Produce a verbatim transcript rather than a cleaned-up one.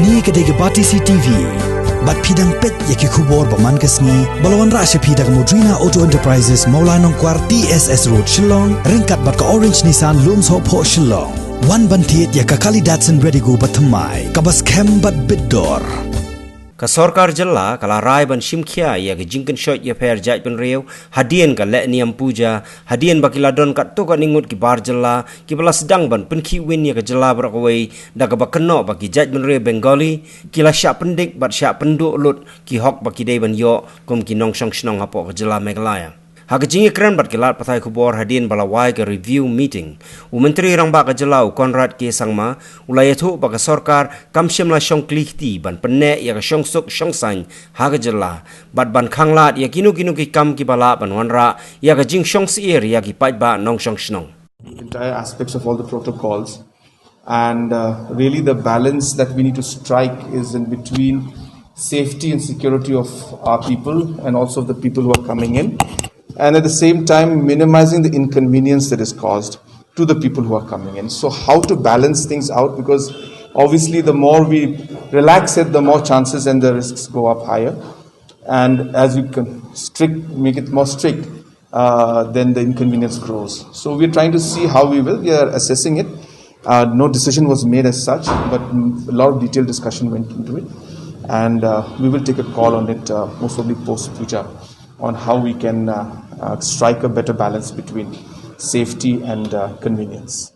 Kane ka dei ka Batesi T V. Bad phi dang peit ïa ki khubor ba man ka sngi ba la wanrah sha phi da ka Modrina Auto Enterprises, Mawlai Nongkwar, T S S Road, Shillong, ryngkat bad ka Orange Nissan, Lumshohphoh, Shillong. Wan ban thied ïa ka Kali Datsun Redigo ba thymmai, kaba skhem bad bit dor. Ka sorkar jylla ka la rai ban shim khia ïa ka jingkynshoit ïapher jaitbynriew hadien ka Lehniam Puja, hadien ba ki la don katto katne ngut ki bar jylla kiba la sdang ban pynkhih win ïa ka jylla baroh kawei, da kaba kynnoh ba ki jaitbynriew Bengali ki la shah pyndik bad shah pynduh lut ki hok ba ki dei ban ïoh kum ki nongshong shnong hapoh ka jylla Meghalaya. Ha ka jingïakren bad ki lad pathai khubor hadien ba la wai ka review meeting, u Myntri Rangbah ka jylla, u Conrad K Sangma, u la ïathuh ba ka sorkar kam shym la shong kli kti ban pynneh ïa ka shongsuk shongsaiñ ha ka jylla, bad ban khanglad ïa kino kino ki kam kiba lah ban wanrah ïa ka jingshongsyier ïa ki paidbah nongshong shnong. Entire aspects of all the protocols. And uh, really, the balance that we need to strike is in between safety and security of our people and also of the people who are coming in. And at the same time, minimizing the inconvenience that is caused to the people who are coming in. So, how to balance things out? Because obviously, the more we relax it, the more chances and the risks go up higher. And as we con- strict, make it more strict, uh, then the inconvenience grows. So we're trying to see how we will. We are assessing it. Uh, no decision was made as such, but mm, a lot of detailed discussion went into it. And uh, we will take a call on it, uh, most probably post puja, on how we can uh, uh, strike a better balance between safety and uh, convenience.